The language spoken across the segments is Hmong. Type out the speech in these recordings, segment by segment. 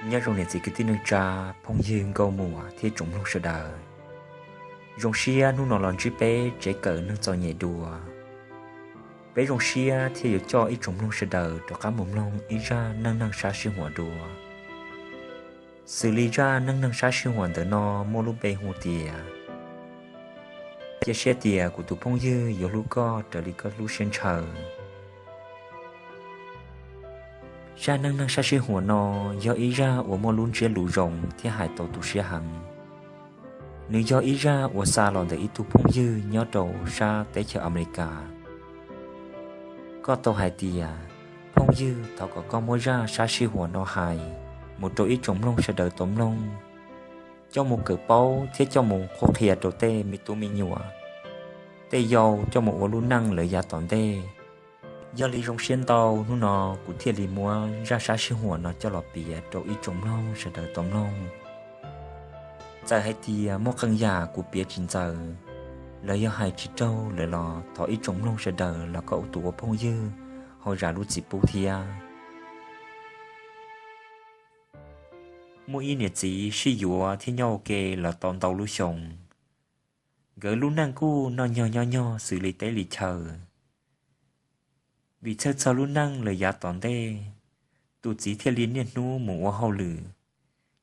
Nyob zoo niam txiv kwv tij neej tsa, phooj ywg nkauj muam thiab tsoom mloog sawv daws. Zoo siab hnub no los ntsib peb tsev kawm neeg txom nyem dua. Peb zoo siab thiaj yuav coj ib tsoom mloog sawv daws rov qab mus mloog ib zaj neej neeg sab sij huam dua. Xws li zaj neej neeg sab sij huam ntawm no muaj lub npe hu tias Cia siab tias kuv tus phooj ywg yuav hlub koj raws li koj lub siab ntshaw. Zaj neej neeg sab sij huam no yog ib zaj uas muaj lub ntsiab lus zoo thiab hais tau tu siab heev. Nws yog ib zaj uas xa los ntawm ib tug phooj ywg nyob rau sab teb chaws Amelikas. Koj tau hais tias, phooj ywg, thov kom koj muab zaj sab sij huam no hais mus rau ib tsoom mloog sawv daws tau mloog, coj mus kawm paub thiab coj mus qhuab qhia rau tej me tub me nyuam, tej yau coj mus ua lub neej lawv yav tom ntej. Yog li zoo siab ntau hnub no kuv thiaj li muab zaj sab sij huam no coj los piav rau ib tsoom mloog sawv daws tau mloog. Txawm hais tias muaj qee yam kuv piav tsis ntxaws los yog hais tsis raug lawm los thov ib tsoom mloog sawv daws los koj tus ua phooj ywg ho zam lub txim pub thiab. Muaj ib niam txiv sib yuav thiab nyob ua ke los tau ntau lub xyoo. Nkawd lub neej kuj noj nyog nyob nyog xws li teb li chaw. Vim txhawj txog lub neej lawv yav tom ntej, tus txiv thiaj li niaj hnub mus ua hauj lwm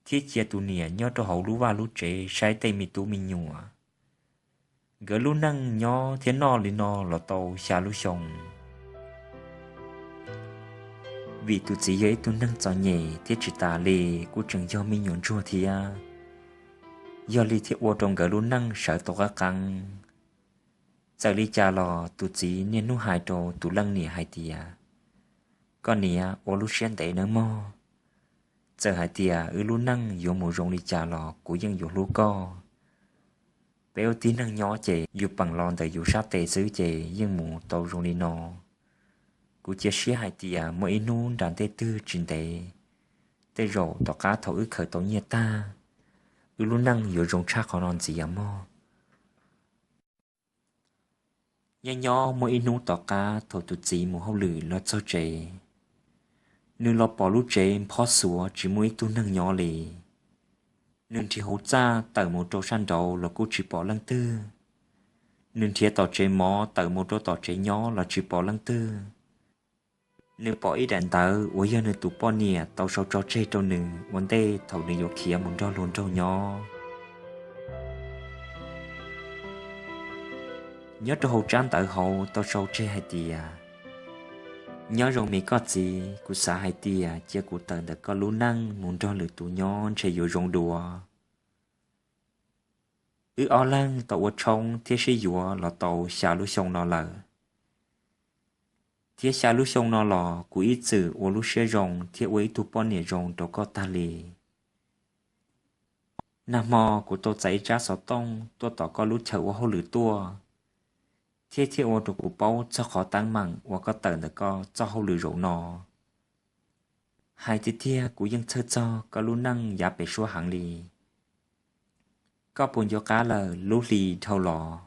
thiab cia tus niam nyob rau hauv lub vaj lub tsev saib tej me tub me nyuam. Nkawd lub neej nyob thiab noj li no los tau xya lub xyoo. Vim tus txiv yog ib tug neeg txom nyem thiab tsis tas li kuj tseem yog me nyuam ntsuag thiab, yog li thiaj ua rau nkawd lub neej sawv tau qab qeeb. Txawm li cas los tus txiv niaj hnub hais rau tus leej niam hais tias, koj niam, ua lub siab ntev nawb mog. Txawm hais tias wb lub neej yuav mus zoo li cas los kuv yeej yuav hlub koj. Peb ua tib neeg nyob ces yus peem los ntawm yus sab tes xwb ces yeej mus tau zoo li no. Kuv cia siab hais tias muaj ib hnub nram ntej twg tsis ntev, tej zaum tom qab thaum wb khaws tau nyiaj tag, wb lub neej yuav zoo tshaj qhov no ntxiv mog. Nyob nyob muaj ib hnub tom qab thaum tus txiv mus hauj lwm los txog tsev, nws los pom lub tsev nphob xuav tsis muaj ib tug neeg nyob li. Nws nrhiav hauv txaj tawm mus rau sab nraud los kuj tsis pom leej twg. Nws nrhiav tom tsev mov tawm mus rau tom tsev nyob los tsis pom leej twg. Nws pom ib daim ntawv uas yog nws tus poj niam tau sau tso tseg rau nws ua ntej thaum nws yuav khiav mus nrog luag nraug nyob. Nyob rau hauv tsab ntawv hauv tau sau tseg hais tias, nyob zoo me koj txiv, kuv xav hais tias cia kuv tawm ntawm koj lub neej mus nrog lwm tus nyob ntshe yuav zoo dua. Wb ob leeg tau ua tshoob thiab sib yuav los tau xya lub xyoo no lawm, thiab xya lub xyoo no los kuv ib txwm ua lub siab zoo thiab ua ib tug poj niam zoo rau koj tag li. Nag hmo kuv tau txais ib tsab xov tooj tuaj tom koj lub chaw ua hauj lwm tuaj, thiab thiaj ua rau kuv paub txog qhov teeb meem uas koj tawm ntawm koj txoj hauj lwm zaum no. Hais tiag tiag kuv yeej txhawj txog koj lub neej yav pem suab heev li. Koj puas nco qab lawm lub hli dhau los,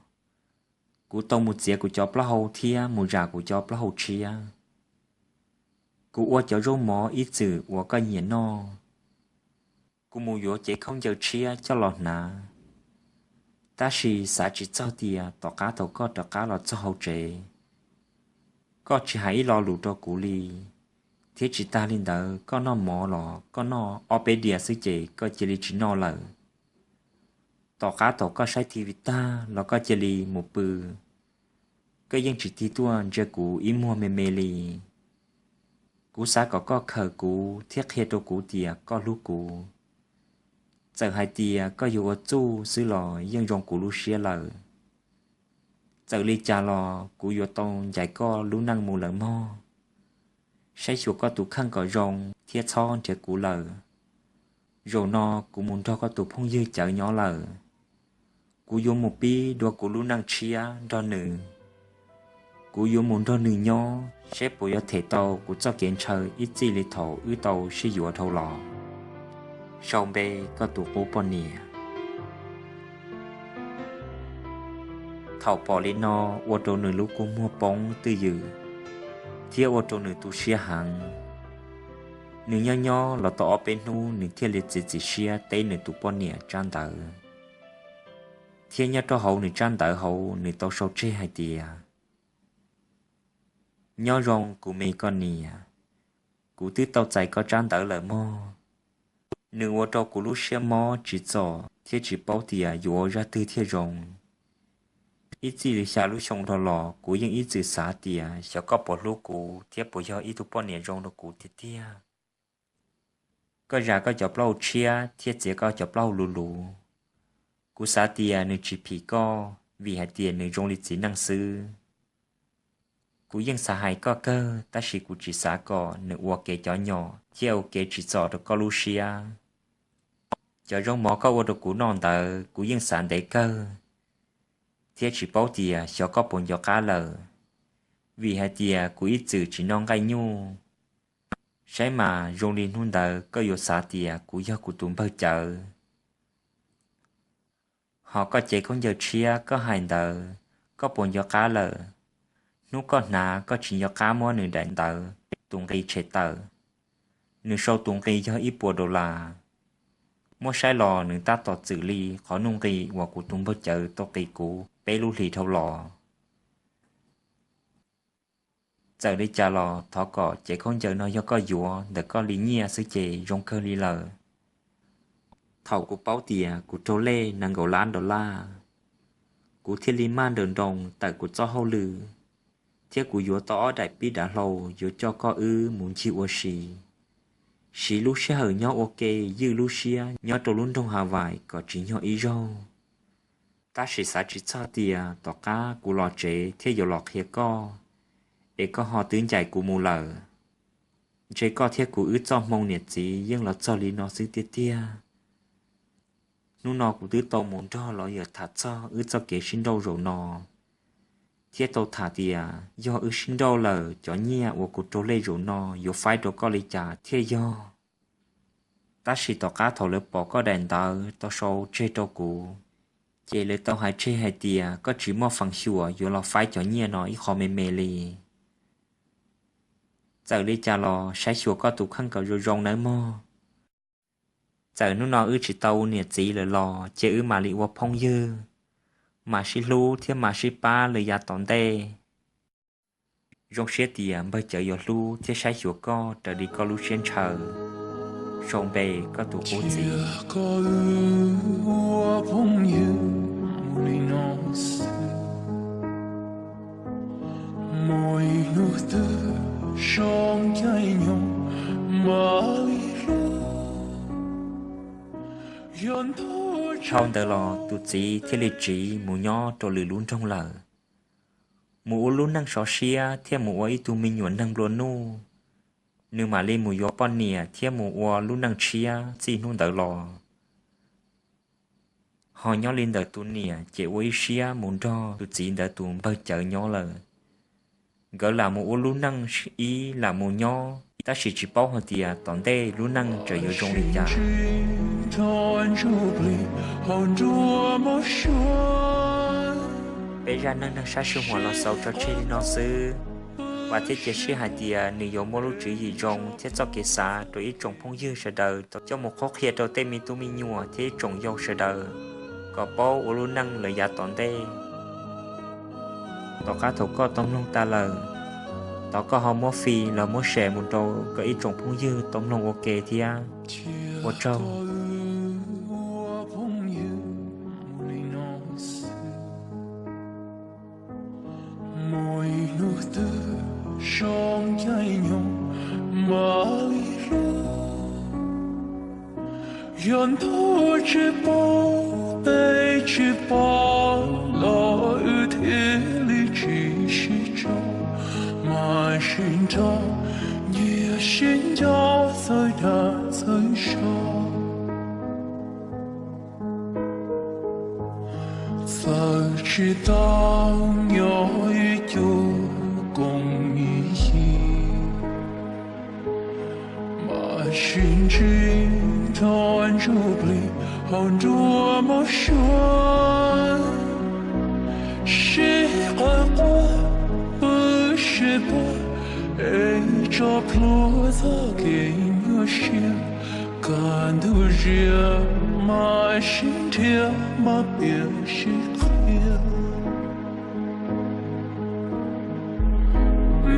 kuv tau mus txiav kuv cov plaub hau thiab mus zam kuv cov plaub hau tshiab. Kuv ua cov zaub mov ib txwm uas koj nyiam noj. Kuv mus yuav cev khaub ncaws tshiab coj los hnav. Tab sis xav tsis txog tias tom qab thaum koj rov qab los txog hauv tsev, koj tsis hais ib lo lus rau kuv li, thiab tsis tas li ntawd koj noj mov los koj noj ob peb diav xwb ces koj cia li tsis noj lawm. Tom qab thaum koj saib T V tag los koj cia li mus pw, koj yeej tsis tig tuaj ntsia kuv ib muag me me li. Kuv xav kom koj khawm kuv thiab qhia rau kuv tias koj hlub kuv. Txawm hais tias koj yuav ua txuj xwb los yeej zoo kuv lub siab lawm. Txawm li cas los kuv yuav tau ncaim koj lub neej mus lawm mog. Saib xyuas koj tus kheej kom zoo thiab txhob nrhiav kuv lawm. Zaum no kuv mus nrog koj tus phooj ywg cawv nyob lawm. Kuv yuav mus pib dua kuv lub neej tshiab nrog nws. Kuv yuav mus nrog nws nyob seb puas yuav them tau kuv txoj kev ntshaw ib txij li thaum wb tau sib yuav dhau los. Sau npe, koj tus qub poj niam. Thaum pom li no ua rau nws lub kua muag poob twj ywm, thiab ua rau nws tu siab heev. Nws nyob nyob los tau ob peb hnub nws thiaj li txiav txim siab teb nws tus poj niam tsab ntawv, thiab nyob rau hauv nws tsab ntawv hauv nws tau sau tseg hais tias, nyob zoo kuv me koj niam, kuv twb tau txais koj tsab ntawv lawm mog. Nws ua rau kuv lub siab mob tsis txom thiab tsis paub tias yuav ua zaj twg thiaj zoo. Ib txij li xya lub xyoo dhau los kuv yeej ib txwm xav tias xyov koj puas hlub kuv thiab puas yog ib tug poj niam zoo rau kuv tiag tiag. Koj zam koj cov plaub hau tshiab thiab txiav koj cov plaub hau luv luv. Kuv xav tias nws tsis phim koj vim hais tias nws zoo li txiv neej xwb. Kuv yeej xav hais koj kawg tab sis kuv tsis xav kom nws ua kev cov nyom thiab ua kev tsim txom rau koj lub siab. Cov zaub mov koj ua rau kuv noj ntawd kuv yeej xav ntev kawg thiab tsis paub tias xyov koj puas nco qab lawm, vim hais tias kuv ib txwm tsis noj nqaij nyuj. Saib mas zoo li hnub ntawd koj yuav xav tias kuv yog kuv tus npawg Cawv. Ho koj cev khaub ncaws tshiab koj hais ntawd, koj puas nco qab lawm? Hnub koj hnav koj tsis nco qab muab nws daim ntawv tus nqi tshem tawm. Nws sau tus nqi yog ib puas dollar. Muab saib los nws tab tom txwm li qhov nuj nqis uas kuv tus npawg Cawv tau qis kuv peb lub hlis dhau los. Txawm li cas los thov kom cev khaub ncaws no yog koj yuav ntawm koj li nyiaj xwb ces zoo kawg li lawm. Thaum kuv paub tias kuv raug lej nees nkaum lab dollar, kuv thiaj li maj nrawm nroos tawm kuv txoj hauj lwm, thiab kuv yuav tau ob daim pib dav hlau yuav coj koj wb mus ncig ua si, siv lub sij hawm nyob ua ke ywj lub siab nyob rau lub nroog Hawaii kom tsis nyog ib zaug. Tab sis xav tsis txog tias tom qab kuv los tsev thiab yuav los qhia koj, es koj ho twb ncaim kuv mus lawm. Ntshe koj thiab kuv wb txoj hmoo niam txiv yeej los txog li no xwb tiag tiag. Hnub no kuv twb tau mus nrog lawyer tham txog wb txoj kev sib nrauj zaum no, thiab tau tham tias yog wb sib nrauj lawm cov nyiaj uas kuv raug lej zaum no yuav faib rau koj li cas thiaj yog. Tab sis tom qab thaum lawv pom koj daim ntawv tau sau tseg rau kuv, ces lawv tau hais tseg hais tias koj tsis muaj feem xyuam yuav los faib cov nyiaj no ib qho me me li. Txawm li cas los saib xyuas koj tus kheej kom zoo zoo nawb mog. Txawm hnub no wb tsis tau ua niam txiv lawm los cia wb mam li ua phooj ywg, mam sib hlub thiab mam sib pab lawm yav tom ntej. Zoo siab tias npawg Cawv yuav hlub thiab saib xyuas koj raws li koj lub siab ntshaw. Sau npe koj tus qub txiv. Dhau ntawd los tus txiv thiaj li tsiv mus nyob rau lwm lub nroog lawm, mus ua lub neej sov siab thiab mus ua ib tug me nyuam neeg nplua nuj. Nws mam li mus yuav poj niam thiab mus ua lub neej tshiab txij hnub ntawd los. Ho nyob li ntawm tus niam ces ua ib siab mus nrog tus txiv ntawd tus npawg Cawv nyob lawm. Nkawd lam mus ua lub neej ib lam mus nyob, tab sis tsis paub hais tias tom ntej lub neej tseem yuav zoo li cas. Peb zaj neej neeg sab sij huam los xaus tso tseg li no xwb. Vam thiab cia siab hais tias nws yuav muaj lub tswv yim zoo thiab txoj kev xav rau ib tsoom phooj ywg sawv daws tau coj mus qhuab qhia rau tej me tub me nyuam thiab ib tsoom yau sawv daws kom paub ua lub neej lawm yav tom ntej. Tom qab thaum koj tau mloog tas lawm, thov koj ho muab fi los muab share mus rau koj ib tsoom phooj ywg tau mloog ua ke thiab. Ua tsaug. Mus ib hnub twg zoo caij nyoog mam li hlub. Yog ntuj tsis pub peb tsis pom los wb thiaj li tsis sib tso, mas sib nrog nyias sib nco txhawb dag txhawb zog. Txawm tsis tau nyob ib cuag koom ib yig, mas sib ntsib nrog ntsuj plig hauv nruab mob suab. Sib qawm quaj wb sib pab, es tso plhuav txoj kev nyuaj siab, kaj ntug ziab mas sib nrhiav, mas piav sib qhia.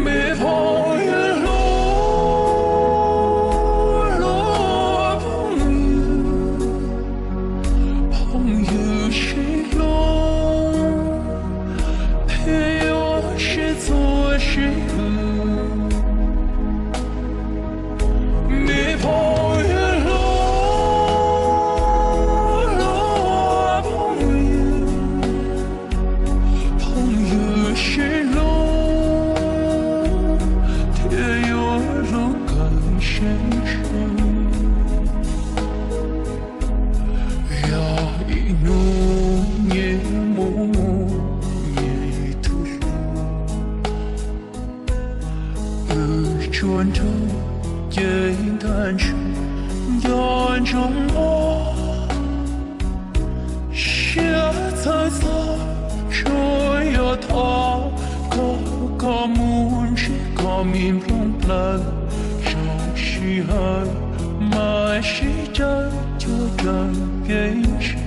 Me phooj ywg hlub, hlub phooj ywg, phooj ywg sib hlub thiaj yuav sib txhua sib hwm. Me phooj ywg hlub, hlub phooj ywg, phooj ywg sib hlub thiaj yuav hlub kawg siab ntsws. Yog ib hnub nyias mus mus nyias tus hlub, wb tsuas nrog ces ntag ntshe nco ntsoov ob. Siab txhawj txog tsuas yog thov koj, koj mus ntsib koj me nplooj plaws, zoo sij hawm mas sib caw cuag raws kev ntshaw.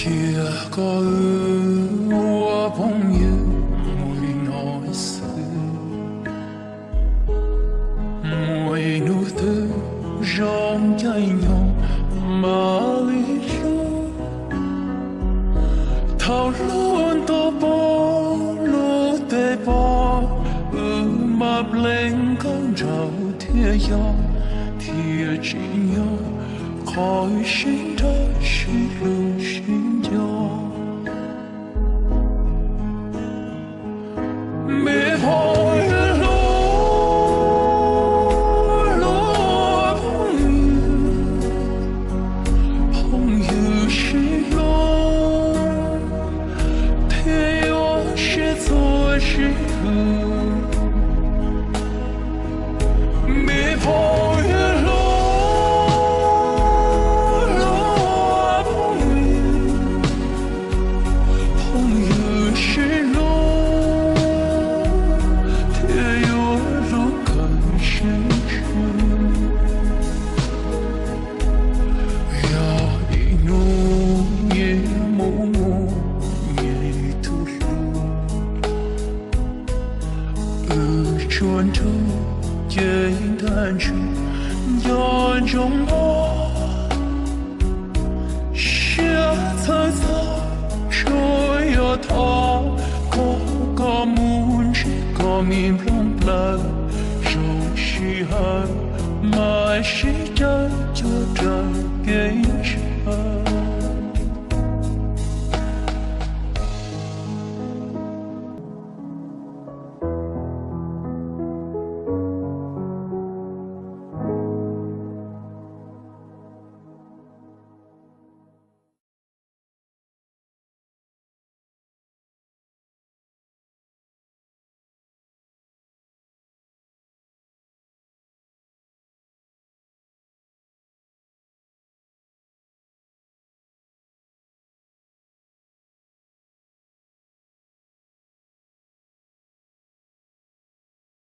Thiab koj wb ua phooj ywg mus li no xwb, muaj ib hnub twg zoo caij nyoog mam li hlub. Thaum hlub nto poob lub teb poob, wb mam pleev nkauj nraug thiaj yog, thiaj tsim nyog qhov sib nrog sib hlub sib nco. Me phooj ywg hlub, hlub phooj ywg, phooj ywg sib hlub thiaj yuav sib txhua sib hwm. Me phooj ywg hlub, hlub phooj ywg, phooj ywg sib hlub thiaj yuav hlub kawg siab ntsws. Yog ib hnub nyias mus mus nyias tus hlub, wb tsuas nrog ces ntag ntshe nco ntsoov ob. Siab txhawj txog tsuas yog thov koj, koj mus ntsib koj me nplooj plaws, zoo sij hawm mas sib